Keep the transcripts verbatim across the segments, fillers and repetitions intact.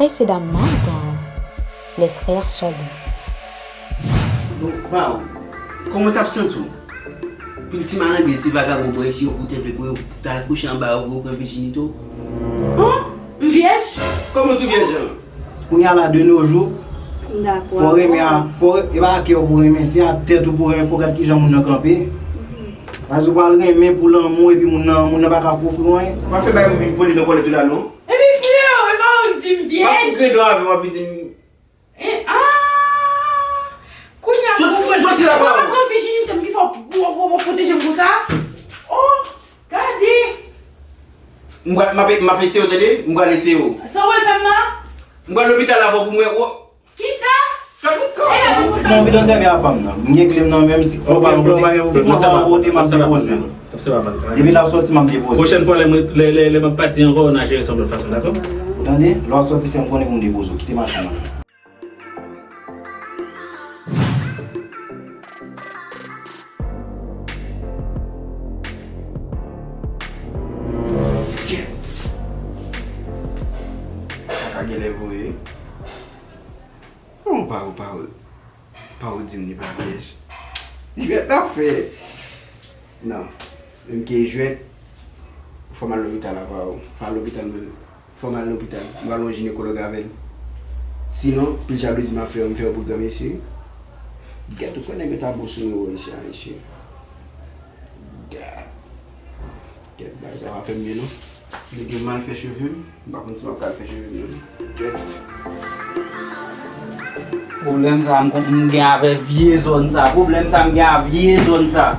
Mèsyedam, madanm, les frères jaloux. Bon, waw, kòman w t ap santi w? Pil ti malandren, ti vagabon bò isi yo pou te vle pou yo t al kouche anba yo pou yo pran vijinite w. Oh, m vyèj? Kòman sou vyèj an? Kounye a la de nos jours, fò w renmen a, fò w, e pa ak kè w pou renmen, se ak tèt ou pou renmen, fò w gad kijan moun nan kanpe. Paske w pral renmen pou lanmou epi moun nan, moun nan pa ka ofri w anyen. Pa fè bagay pou vin vole nan kòlèt ou la non. Epi freo, e pa ou k di m W ap fout pyèj. Kredon avè m w ap vin di m. E, ah! Kounye a Sot- pou vole. Soti la, pa ou. Mwen pran vijinite m ki fè w pwoteje m konsa. Oh, gade. M pral- m ap m ap eseye w tande, m pral eseye w. Sa w wè l fè m nan? M pral lopital avè w pou m wè. Kisa? Bon, bidon sèvi a pa m nan. M gen kle m nan men m, si fò pa m vote, si fò pa m vote, m ap depoze l. Depi l ap sòti, m ap depoze l. Pwochèn fwa, lè mwen- lè lè- lè m ap pati ankò, n a jere sa yon lòt fason, dakò? Ou tande? Lè w ap sòti, fè m konnen pou m depoze w. Kite machin nan. Kaka genlè voye. Bon, pa ou, pa ou. Pa ou di m li pa pyèj. Jwèt l ap fè. Non. Menm ke jwèt, fò m al lopital avè w. Fò m al lopital mwen. Fò m al lopital. M pral wè yon jinekològ avè l. Sinon, pil jalouzi m ap fè yo, m fè yo pou granmesi. Gèt ou kwè nèg yo ta bon sou mwen wè isi a, mesye. Gad. Gèt, bagay sa pa fè m byen non. Nèg yo mal fè cheve m, m pa konn si m ap ka fè cheve m non. Gèt. Pwoblèm sa m konn m gen avè vye zòn sa. Pwoblèm sa m gen a vye zòn sa.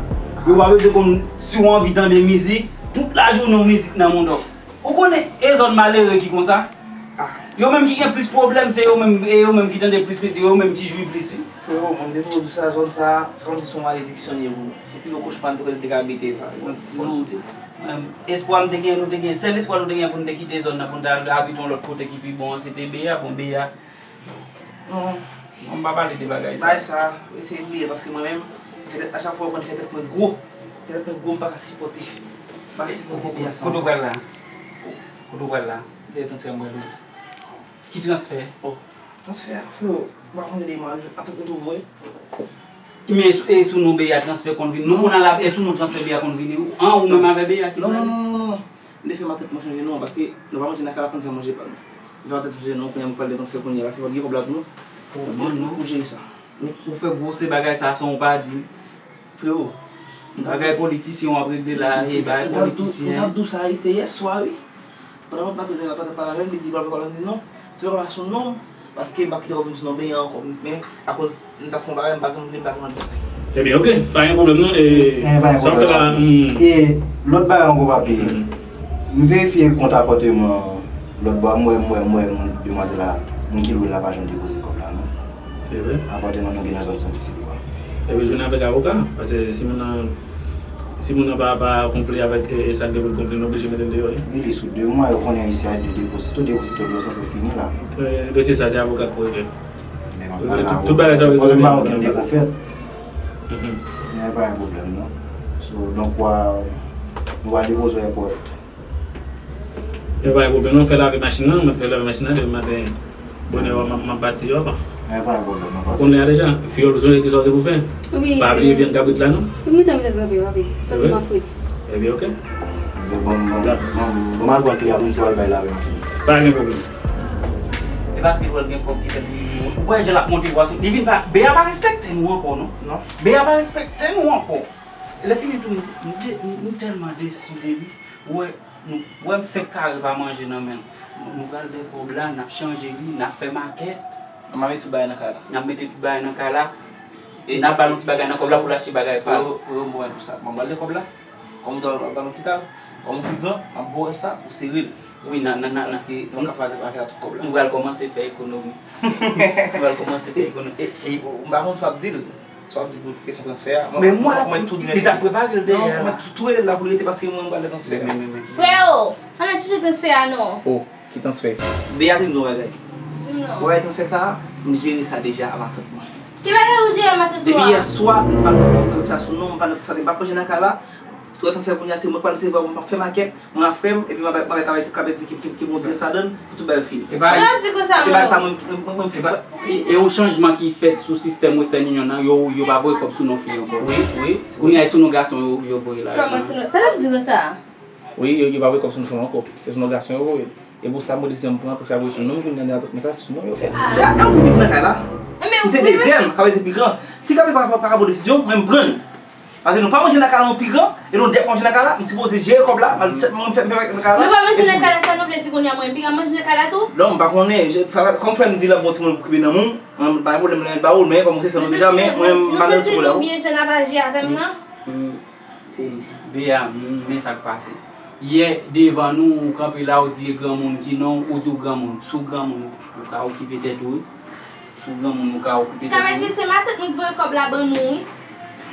Yo pa bezwen konn si w anvi tande mizik, tout lajounen w mizik nan mondòk. Ou konnen e zòn malere ki konsa? Yo menm ki gen plis pwoblèm, se yo menm, e yo menm ki tande plis mizik, yo menm ki jwi plis wi. Freo, mwen m te toujou di w sa, zòn sa, se kòmsi se yon malediksyon li ye pou nou. Se pi gwo kochma m te konnen m te ka abite sa. Mwen, mwen, mwen, espwa m te gen, nou te gen, sèl espwa nou te gen pou n te kite zòn nan, pou n ta al abite yon lòt kote ki pi bon an, se te Beya, bon, Beya. Non, non, m pa pale de bagay sa. Bagay sa, eseye bliye l, paske mwen menm, fè tèt, a chak fwa w konn fè tèt mwen gwo. Fè tèt mwen gwo, m pa ka sipòte. M pa ka sipòte Beya sa. Kote w pral la? Kote w pral la? Dèyè transfè m pral la. Ki transfè? Oh, transfè a, freo, ou pa konnen de mwen, antanke tou vre. Men e sou, e sou non Beya transfè konn vini. Nou konn al avè, e sou non transfè Beya konn vini. An, ou menm avè Beya ki... Non, non, non, non, non. M te fè matant mwen chanje non, paske nou pa manje nan kay la, fò n fè manje pa nou. M fè matant chanje non, kounye a m pral de transfè kounye a, paske fò n gen kòb la pou nou. Kòman non? Pou jere sa. Ou, ou fè gwose bagay sa san ou pa di m. Freo, bagay politisyen w ap regle la, e bagay politisyen. M t ap di w sa, wi, se yèswa, wi. Pandan m ap pale, pandan m pale avè l, li di l pral fè kòb la, m di non. Tout kòb la sou non m, paske m p ap kite kòb vin sou non Beya ankò. Men, akoz m t ap fè yon bagay, m pa t vle, m pa t vle. Ebyen, oke, pa gen pwoblèm non. E sa w fè la, hmm. E lòt bagay ankò, papi. M verifye kont apatman lòt bò a, m wè, m wè, m wè moun, demwazèl la, moun ki lwe l la pa janm depoze kòb la, non. Apatman nou gen nan zòn San Isidro a. Epi jwenn avèk avoka, paske si moun nan, si moun nan pa, pa konpli avèk, e, e sa l gen pou l konpli, nou oblije mete l deyò, wi. Wi, li sou de mwa, yo konnen isi a de depo. Sitou depo, sitou yo sanse fini la. E, dosye sa, se avoka k pou regle l. Men m ap pale avèk ou, paske m pa wè okenn depo fèt. Men pa gen pwoblèm, non. So, donk, w a, nou va depoze w èpòt. E pa gen pwoblèm non, fè lave machin nan, mwen fè lave machin nan depi maten bonè m ap, m ap pati yo apa. E pa gen pwoblèm non, papi. Ou konnen a deja, fiyòl ou sonje kisa w gen pou fè. Wi. Pa bliye vyann kabrit la non. Wi, mwen te mete lave, papi. Sa te pa frit. Ebyen, oke. Bon, bon, bon, bon, m al pran kle a pou m tou al bay lave machin. Pa gen pwoblèm. E paske l wè l gen kòb ki fè l vini. Ou wè jan l ap monte vwa sou li vin pa, Beya pa respekte nou ankò non. Non. Beya pa respekte nou ankò. Lè fini tou, m, m, m tèlman desi de li. Ou wè, Nou, ou wè m fenk kare pa manje nan men l. Nou, nou pral fè kòb la, n ap chanje li, n ap fè makèt. N ap mete tout bagay nan kay la. N ap mete tout bagay nan kay la. E n ap ba l yon ti bagay nan kòb la pou l achte bagay pa l. Freo, freo, m pwomèt ou sa. Mwen pral de kòb la. Kòm ou ta ba l yon ti kal, kòm ou pi gran, m ap ba w rès la, ou sere l. Wi, nan, nan, nan, nan. Paske nou ka fè makèt ak tout kòb la. Nou pral kòmanse fè ekonomi. Nou pral kòmanse fè ekonomi. E, e. M pa konn sa w ap di l. Sa w ap di pou kesyon transfè a? Men mwen, li t ap prepare l dèyè la. Mwen tou rele l la pou l rete paske mwen m pral nan transfè a. Freo, ann al chèche transfè a non. Oh, ki transfè? Beya te di m yon bagay. Di m non. Ou wè transfè sa a, m jere sa deja a matant mwen. Ki bagay ou jere a matant ou a? Depi yèswa, m di matant mwen transfè a sou non m, m pa nan transfè, m pa manje nan kay la. Pou transfè kounye a, se mwen k pral resevwa, mwen p ap fè makèt, mwen ap frè m, epi m ap, m ap, m ap di, m ap di ki, ki, ki bon dirèk sa donn, pou tout bagay fini. E pa, e pa di konsa, e pa sa mwen, mwen, mwen, mwen, e, e yon chanjman ki fèt sou sistèm Western Union nan, yo, yo pa voye kòb sou non fi ankò. Wi, wi. Kounye a, e sou non gason yo, yo voye lajan. Kòman sou non? Sa l ap di konsa? Wi, yo, yo pa voye kòb sou non fi ankò. Se sou non gason yo voye. E pou sa, mwen desizyon m pran, transfè voye sou non m, kounye a, nan tèt mwen sa, se sou non yo fè. Se a, e ou pi piti nan kay la. M se dezyèm, ka vle di pi gran. Si Gabriel pa, pa, pa ka pran desizyon, mwen m pran l. Paske nou pa manje nan kay la, nou pi gran, e nou dèk manje nan kay la, m sipoze jere kòb la, m al tchèk moun fè, m fè nan kay la. Nou pa manje nan kay la, sa nou vle di kounye a mwen pi gran manje nan kay la tou? Non, m pa konnen, kòm frè m di l ap bon timoun pou kibe nan moun, mwen pa gen pwoblèm nan ba ou l, men kòm ou se sè m deja, men mwen m pa nan ti pwoblèm. Nou santi nou byen jan n ap aji avè m nan? Bea, m, men sa k pase. Yè, devan nou, ou kanpe la, ou di e granmoun ki non, ou di w granmoun. Si w granmoun, ou ka okipe tèt ou, wi. Si w granmoun, ou ka okipe tèt ou, wi. Sa vle di se matant mwen ki voye kòb la ban nou, wi.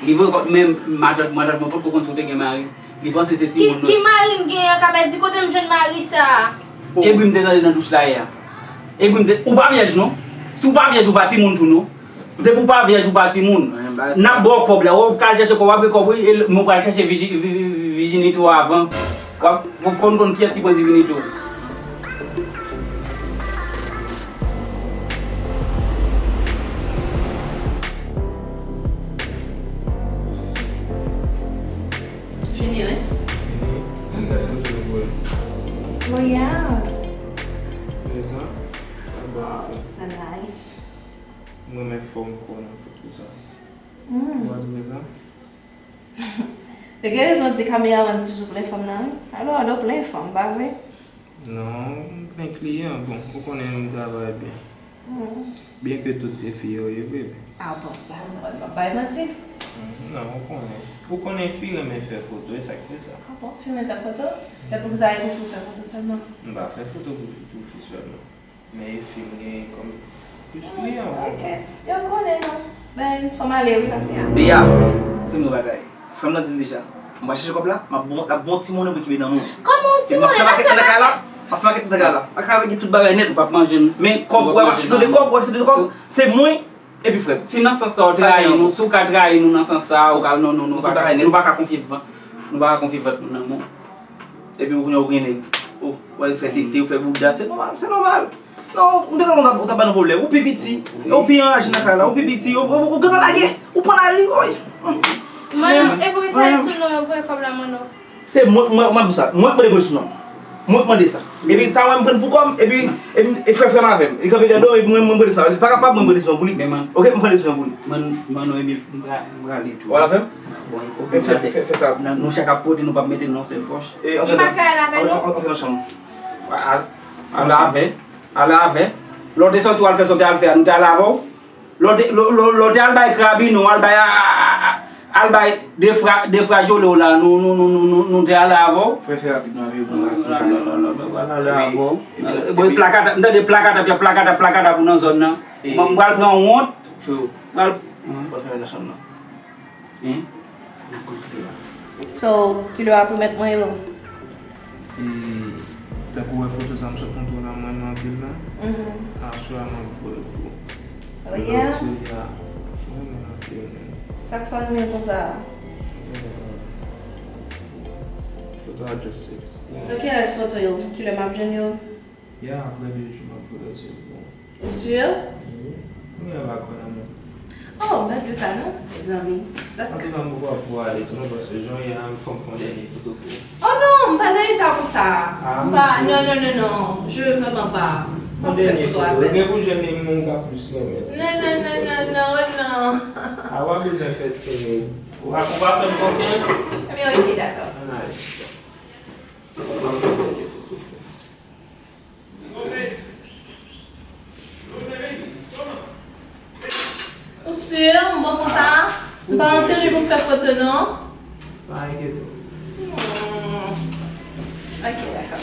Li voye kòb, men matant, matant mwen potko konn si w te gen mari. Li panse se timoun. Ki, ki mari m genyen an, ka vle di kote m jwenn mari sa a? Epi m te tande nan douch la yè a. Epi m te, ou pa vyèj non. Si w pa vyèj, ou pa timoun tou non. Depi w pa vyèj, ou pa timoun. N ap ba w kòb la. W ap ka al chèche kòb, w ap gen kòb, wi, e l-, men w pral chèche viji-, vi-, vi-, vijinite w avan. W ap, fò, fò n konn kiyès ki pran divinite w. Fini, wi? Fini. M gade foto nou voye. Oh, yeah. Prezan. Wow, so nice. M renmen fòm kò w nan foto sa. Mm. Ou pa twouve sa? Yo gen rezon di kameramann toujou plen fanm nan, wi. Alò, alò plen fanm, pa vre? Non, m plen kliyan. Bon, ou konnen m travay byen. Mm. Byenke tout se fi yo ye vre, men. Ah bon, ba m, ba m bay manti. Mm, non, ou konnen. Ou konnen fi renmen fè foto, e sa k fè sa. Ah bon, fi renmen fè foto? E pou kisa e pou fi fè foto sèlman? M pa fè foto pou fi, pou fi sèlman. Men fi m gen kòm plis kliyan. Ok, yo konnen non. Ben, fò m ale wi. Bea, tande yon bagay. Frè m nan di l deja. M pral chèche kòb la, m ap bon, l ap bon ti monnen pou kibe nan men w. Kòman yon ti monnen? M ap fè makèt nan kay la. M ap fè makèt nan kay la. Ak kay la gen tout bagay nèt. Ou p ap manje, non. Men kòb, ou ap manje, non. Ou ap manje, non. Se de kòb, ou ap se de kòb. Se mwen epi frè m. Si nan sans sa w trayi nou, si w ka trayi nou nan sans sa, ou ka, non, non, nou pa ka, nou pa ka konfye vant. Nou pa ka konfye vant nou nan men w. Epi ou konnen ou gen nèg. Oh, ou al fè tete, ou fè bouda, se nòmal, se nòmal. Non, m te konn ou t ap, ou t ap ba nou pwoblèm. Ou pi piti, e ou pi anraje nan kay la, ou pi piti, ou, ou, ou gentan lage, ou pran lari, oy. Manno, e pou kisa e sou non yo voye kòb la, Manno? Se mwen, mwen, mwen, sa, mwen k mande voye sou non. Mwen k mande sa. Epi sa, mwen, m pran l pou kò m, epi, epi, e frè, frè m avè m. Li kanpe dèyè do m, epi mwen, mwen, m pran desizyon. Li pa kapab, mwen, m pran desizyon pou li. Men, men. Ok, m pran desizyon pou li. Mwen, Manno, epi, m pra-, m prale tou. Ou al avè m? Bon, e kòb. Fè, fè, fè, fè sa. Nan, nou chak ap pote, nou p ap mete l nan yon sèl pòch. E, antre nan, antre nan chanm. Al, al avè, al avè. Lè w te sòti, w al fè sa w te al fè a, nou te al avè w? Lè w te, lè, lè, lè w te al bay krabinon, al bay, a, a, a, al bay de fra, de fra jole w la, nou, nou, nou te al avè w? Fè, fè rapid, non, epi nou al, nou al avè w. Bon, e plakata, m tande plakata, y ap plakata, plakata pou nan zòn nan. Bon, m pral pran wont. Pral, fò fè nan chanm nan. Hein? N ap pran kile a. So, kile a pou mèt mwen yo? E, tankou w wè foto sa m sot montre w la, mwen nan anpil la. Mhm. Aswè a mwen voye l pou ou. Oh, yeah? Lòt yo, ya, mwen renmen anpil, men. Sa k fè w renmen konsa? Eh, foto a just sexy. Ok, lè foto yo, kilè m ap jwenn yo? Ya, apre de jou, m ap voye yo sou ou. Ou si? Wi. Mwen pa kwè nan mwen. Oh, m pa di sa non, mezanmi. Antouka, m poko ap voye ale tou non, paske jan w ye a, fò m fè yon dènye foto pou ou. Oh non, m pa nan eta konsa. Ah, m pa, non, non, non, non. Je veux vraiment pas. M ap fè foto avè l. Gen pou jwenn moun ou ka plis renmen. Non, non, non, non, non, non. A, w ap bezwen fè timid. Ou pa, ou pa fè m konfyans? Ebyen, ok, dakò. Ann ale. M ap fè yon dènye foto pou ou. Ou si? M bon konsa? M pa antre pou m fè foto non. Pa enkyete w. Hmm. Ok, dakò.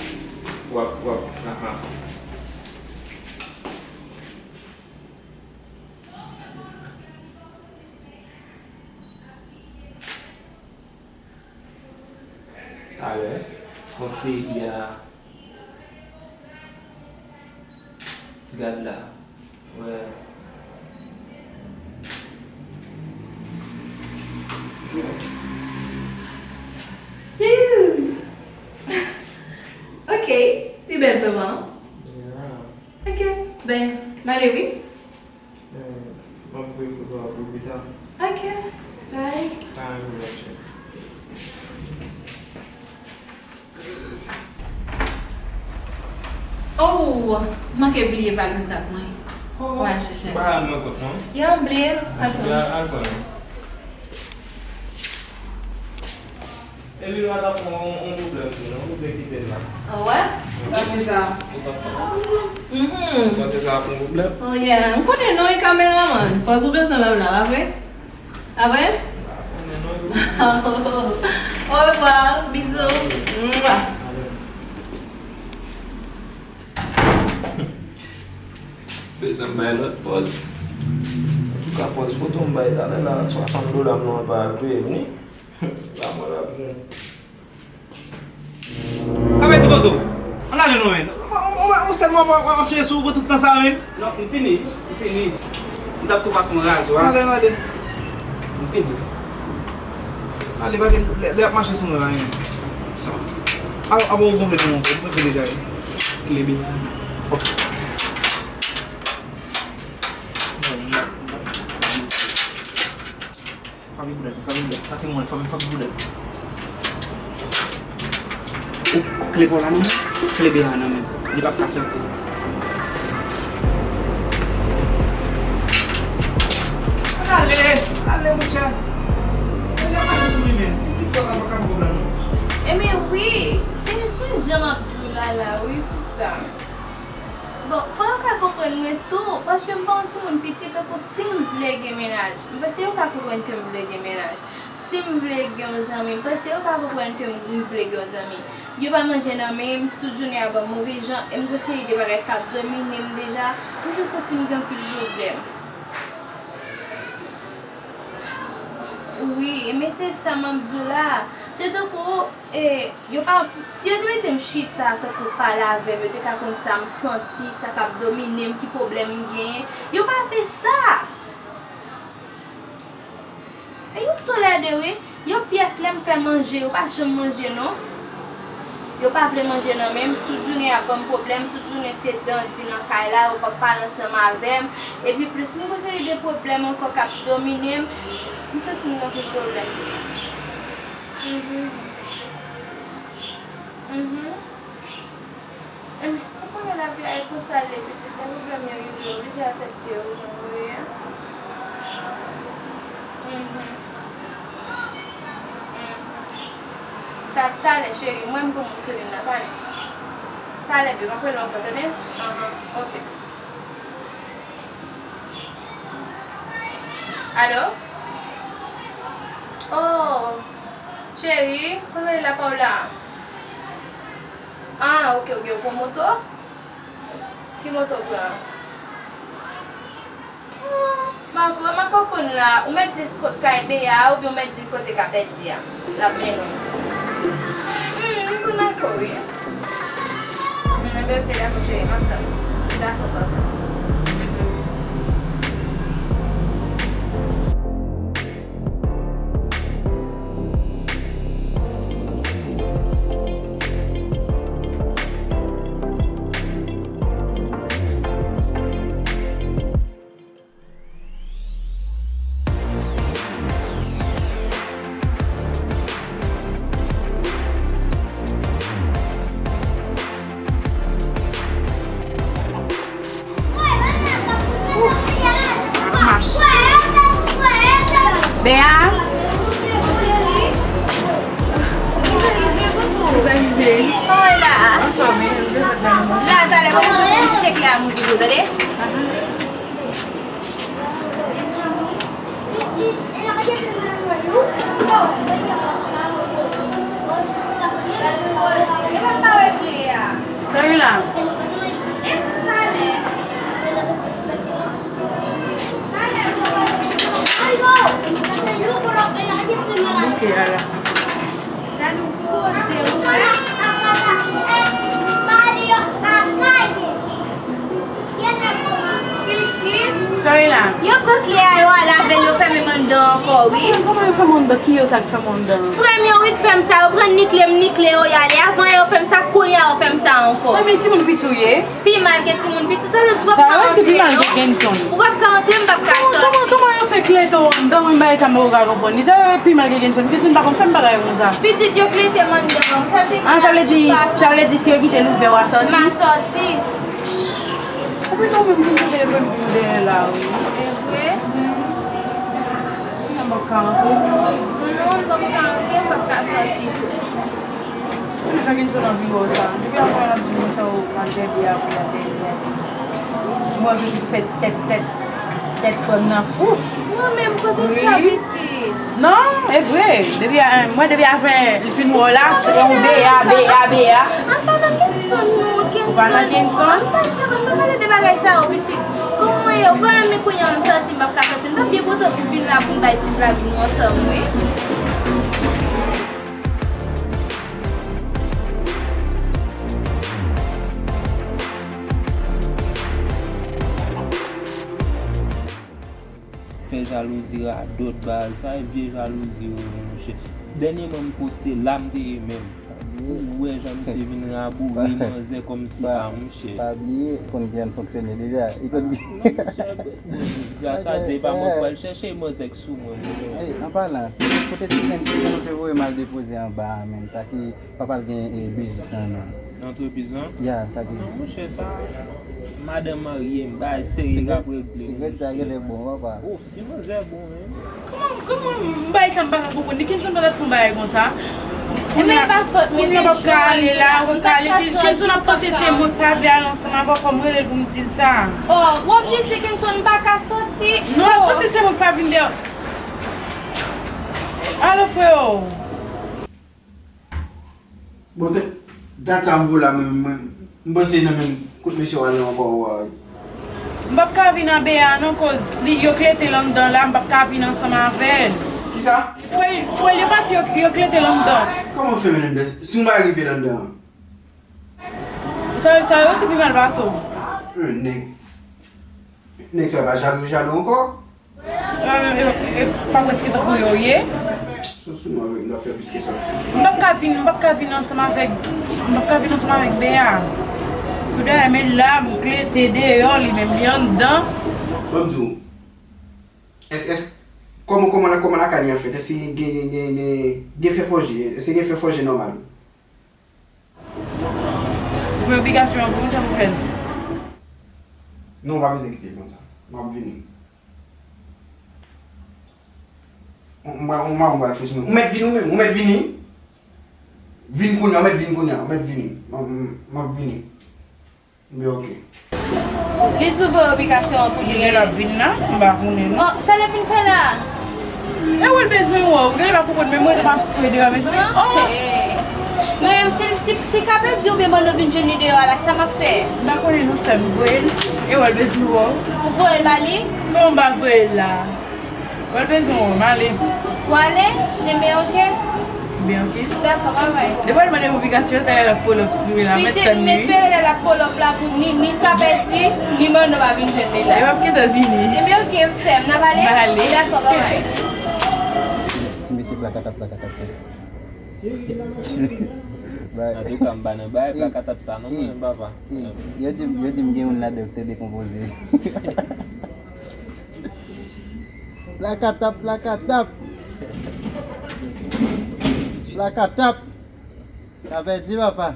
W ap, w ap, aha. Talè, kont seri a, gad la, wè. Wi. Eh, m ap voye foto a pou ou pita. Ok. Bye. Pa gen pwoblèm, cheri. Oh, m manke bliye valiz kat mwen. Oh, pa chèche. Ou pa al mwen kont non? Ya, m bliye l. Al pran. Ya, al pran. Epi nou pa t ap pran yon, yon pwoblèm tou non, ou te kite l la. Ah wè? Sa fè sa. Ou pa t ap pran pwoblèm. Mhm. Ou panse sa ap yon pwoblèm? Oh yeah, m konnen non, e kameramann. Pòz ou bezwen menm la, pa vre? Pa vre? M pa konnen non. Au revoir, bisous. Mwa. Bezwen bay lòt pòz. Antouka, pòz foto m bay talè la, swasant dola m nan pa al peye m wi. La mwen la pou. Sa vle di kote w? Ann ale non, men. Ou, ou, ou, ou sèlman w ap, w ap chèche sou ou pou tout tan sa, men. Non, m fini. M fini. M t ap tou pase yon razo a. Ann ale, ann ale. M fini. Ale, pa gen lè, lè y ap mache sou mwen la, men. Sa. A, a, bon, bon, bon, bon, bon, bon, bon, bon, bon. Fami boudèt, fami boudèt, pase mwen, fami, fami boudèt. Ou kle pa w la nan men, kle byen la nan men, li p ap ka soti. Ale, ale, monchè. Ale, mache sou li men. Li di pòt la pa ka pwoblèm non. Ebyen wi, se, se jan m ap di w la la, wi, sista. Bon, fò yo ka konprann mwen tou, paske m pa yon timoun piti, tankou si m vle gen mennaj, m panse yo ka konprann ke m vle gen mennaj. Si m vle gen yon zanmi, m panse yo ka konprann ke m, m vle gen yon zanmi. Yo pa manje nan men m, tout jounen y ap ban m move jan, e m gon seri de bagay k ap domine m deja, m jis santi m gen anpil pwoblèm. Wi, men se sa m ap di w la. Se tankou, e, yo pa, si yo te mete m chita tankou pale avè m, yo te ka konn sa m santi, sa k ap domine m, ki pwoblèm m genyen. Yo pa fè sa. E yo toulède wi. Yo pyès lè m fè manje, yo pa janm manje non. Yo pa vle manje nan men m, tout jounen y ap ban m pwoblèm, tout jounen se dandi nan kay la, yo p ap pale ansanm avè m. Epi plis m gon seri de pwoblèm ankò k ap domine m, m santi m gen anpil pwoblèm. Mhm. Mhm. Enben, ou konnen lavi a e konsa l ye pitit, lè pwoblèm yo rive, ou oblije aksepte yo jan yo ye a. Mhm. Mhm. Ta-, talè, cheri, mwen m pou moun sou liy la, talè. Talè, bebe, m ap rele w ankò, tande? Anhan, oke. Alo? Oh, cheri, kote w ye la, pa w la? Ah, oke, oke, ou pran moto? Ki moto w pran? Ah, m a, m a konprann la. Ou mèt di kot kay Bea a, oubyen ou mèt di kote k ap pèdi a. L ap mennen w. Hmm, m konn ak ou, wi. Hmm, enben, oke, dakò, cheri, m ap tann ou. Dakò, papa. Bea. Li rive, boubou. Li rive. Kòman w ye la? Anfòm, wi. La, talè, mwen, mwen, mwen, chèche klè a, mwen, boubou, tande? Sa w ye la? Ok, ala. Gade yon koze, wi. Pitit. Sa w ye la? Yo pran klè a, yo al avè Yo fèmen m anndan ankò, wi. Kòman, kòman yo fèmen w anndan? Ki yo sa k fèmen w anndan? Frè m yo, wi, k fè m sa. Yo pran nikle m, nikle yo, y ale. Avan yo fè m sa, kounye a yo fè m sa ankò. Mwen, men timoun piti w ye? Pi mal ke timoun piti, sa vle di w p ap ka antre non. Sa yo resi pi mal ke Kenson. Ou p ap ka antre, m p ap ka soti. Kòman, kòman yo fè klete w anndan, mwen bagay sa m poko ka konprann li. Sa yo pi mal ke Kenson. Kenson pa konn fè m bagay konsa. Pitit yo klete m anndan. Sa se... Ah, sa vle di, sa vle di si yo kite l ouvè, w a soti? M a soti. Ou pito menm ki te leve m vin dèyè la, wi. E vre? Mwen p ap ka antre. Non, m p ap ka antre, m p ap ka soti tou. Mwen jan gen sou nan biwo sa. Depi avan y ap di mwen sa ou pral dèyè a pou y ap dèyè a. Mwen vin fè tèt, tèt, tèt frè m nan fou. Mwen menm kote sa pitit. Non, e vre. Depi a, mwen depi avan li fin wè w la, se yon beya, beya, beya. An pa nan Kenson non, Kenson. Ou pa nan Kenson? An pa sa, an pa pale de bagay sa yo pitit. Kòman mwen ye? Ou pa wè men kounye a m santi m p ap ka soti. M t ap byen kontan pou vin la pou m bay ti blag nou ansanm, wi. Fè jalouzi radòt, bagay sa e vye jalouzi yo, monchè. Dènyèman m poste la m te ye menm. Ou wè jan misye vin raboure manzè kòmsi pa, monchè. Pa bliye, konn kijan l fonksyone deja. Li konn ki... Ah, non, monchè, gras a Dye, e pa mwen k pral chèche manzè k sou mwen, monchè. Ey, an palan, kote ti grenn, ti grenn ou te voye m al depoze anba a, menm sa ki papa l gen, e, biznis lan, non. Antrepriz lan? Ya, sa ki... Non, monchè, sa, madanm marye m, bagay serye k ap regle. Ti grenn sa genlè bon, papa. Oh, si manzè bon, wi. Kòman, kòman, bagay sa m pa ka konprann. Kenson pa t ap fè yon bagay konsa. Kounye a, kounye a m p ap ka ale la, m p ap ka ale. Kenson ap panse se mwen k pa vle ale ansanm avè w, fò m rele l pou m di l sa. Oh, w ap jije Kenson, m pa ka soti. Non, l ap panse se mwen k pa vin dèyè w. Alo, freo. Bon, te, dat sa m voye la, mwen, mwen, m panse nan menm kot mesye w ale ankò, wi. M p ap ka vin anba a non, koz li, yo klete l anndan la, m p ap ka vin ansanm avè l. Kisa? Frè, frè l yo pati, yo, yo klete l anndan. Kòman w fè mennen m si w pa rive l anndan? Sa, sa yo se pi mal pase w. Nèg, nèg sa pa jalou, yo jalou ankò? E, e, e, pa prèske tankou yo ye. Sou, sou mwen, wi, m t ap fè plis ke sa. M p ap ka vin, m p ap ka vin ansanm avèk, m p ap ka vin ansanm avèk Bea. Koudè, men la, m klete deyò, li menm li anndan. Ban m di w, èske, èske, kòman, kòman, kòman lakay li an fèt? Èske gen, gen, gen, gen, gen fè fòje? Èske gen fè fòje nòmal? Ou fè obligasyon an pou ou, sa pou fè l. Non, ou pa bezwen kite l konsa. M ap vini. Ou, ou, ou, ou, ou mèt vini ou menm, ou mèt vini. Vin kounye a, ou mèt vin kounye a, ou mèt vini. M, m, m ap vini. Ebyen, oke. Li tou voye obligasyon an pou li. Li gen l ap vin la, m pa konnen non. Oh, sa l ap vin fè la? E ou l bezwen wè w, ou genlè pa konprann, men mwen m ap swe deyò, mezanmi. Oh! Hey. Mwen menm, si, si, si Kapèdi oubyen Manno vin jwenn li deyò a la, sa m ap fè? M pa konnen non, sè m, voye l. E ou l bezwen wè w. Ou voye l ba li? Kòman m pa voye l la? Ou l bezwen wè w, m ale. Ou ale? Ebyen, oke. Ebyen, oke. Dakò, babay. Depi w al mande m obligasyon, talè l ap pull up sou wi la, mèt tann li wi. Pitit, m espere lè l ap pull up la pou ni, ni Kapèdi, ni Manno pa vin jwenn li la. E m ap gentan vini. Ebyen, oke, sè m, n ap ale? M ale. Dakò, babay. Ti mesye plakatap, plakatap, plakatap. Antouka, m pa nan bay plakatap sa non, mwen, papa. Yo di m, yo di m gen youn ladan yo k te dekonpoze. Plakatap, plakatap. Plakatap. Kapèdi, papa.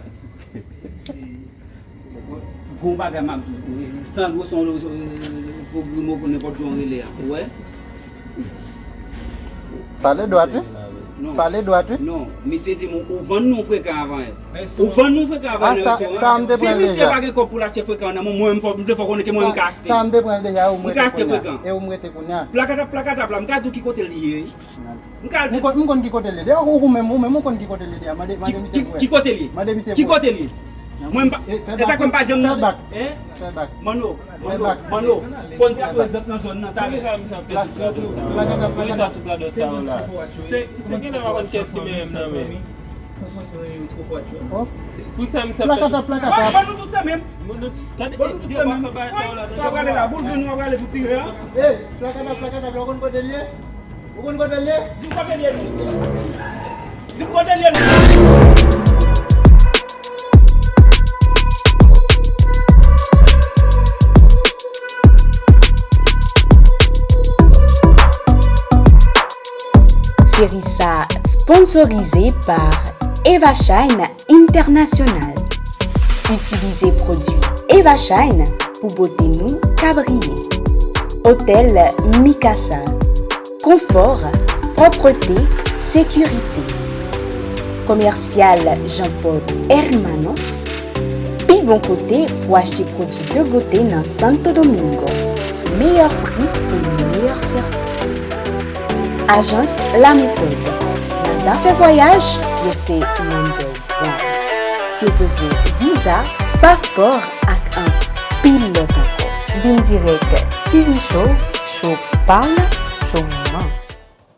Gon bagay m ap di w, san dlo, san dlo, fo grimo pou nenpòt jan w rele a, ou wè? Pale dwat, wi. Non. Pale dwat, wi. Non, misye di m, ou vann nou frekan avan yè. Ou vann nou frekan avan nan restoran. Si misye pa gen kòb pou l achte frekan nan men mwen, m vle fè w konnen ke mwen, m ka achte. Sa m te pran l deja, e ou m rete kounye a. E ou m rete kounye a. Plakatap, plakatap la, m ka di w ki kote l ye. M ka al... M konn, m konn ki kote l ye. Dayè, ou, ou menm, ou menm, ou konn ki kote l ye dayè. Mande, mande misye pou wè. Ki kote l ye? Mande misye pou wè. Ki kote l ye? Mwen m pa, e sa k fè m pa janm monte. Fè bak. Manno, Manno, Manno. Fò n te ap egzanp nan zòn nan talè. Plakatap, plakatap. Se, se genlè pa konn kiyès ki mèyè m nan men. Pou sa, m sa fè. Plakata, plakata. Ban nou tout se menm. Ban nou tout se menm. Sa w prale la, boul grenn ou prale pou tire a. Ey, plakata, plakata, ou konn kote l ye? Ou konn kote l ye? Di m kote l ye non. Di m kote l ye non. Seri sa sponsorize pa Eva Shine International. Itilize pwodui Eva Shine pou bote nou ka briye. Otèl Mikasa. Konfò, pwòpte, sekirite. Komèsyal Jean Paul Hermanos. Pi bon kote pou achte pwodui de bote nan Santo Domingo. Meyè pri e meyè sèvis. Ajans La Méthode. Nan zafè vwayaj, yo se number one. Si w bezwen viza, paspò ak anpil lòt ankò. Vin dirèk T V Show, show pa w nan, show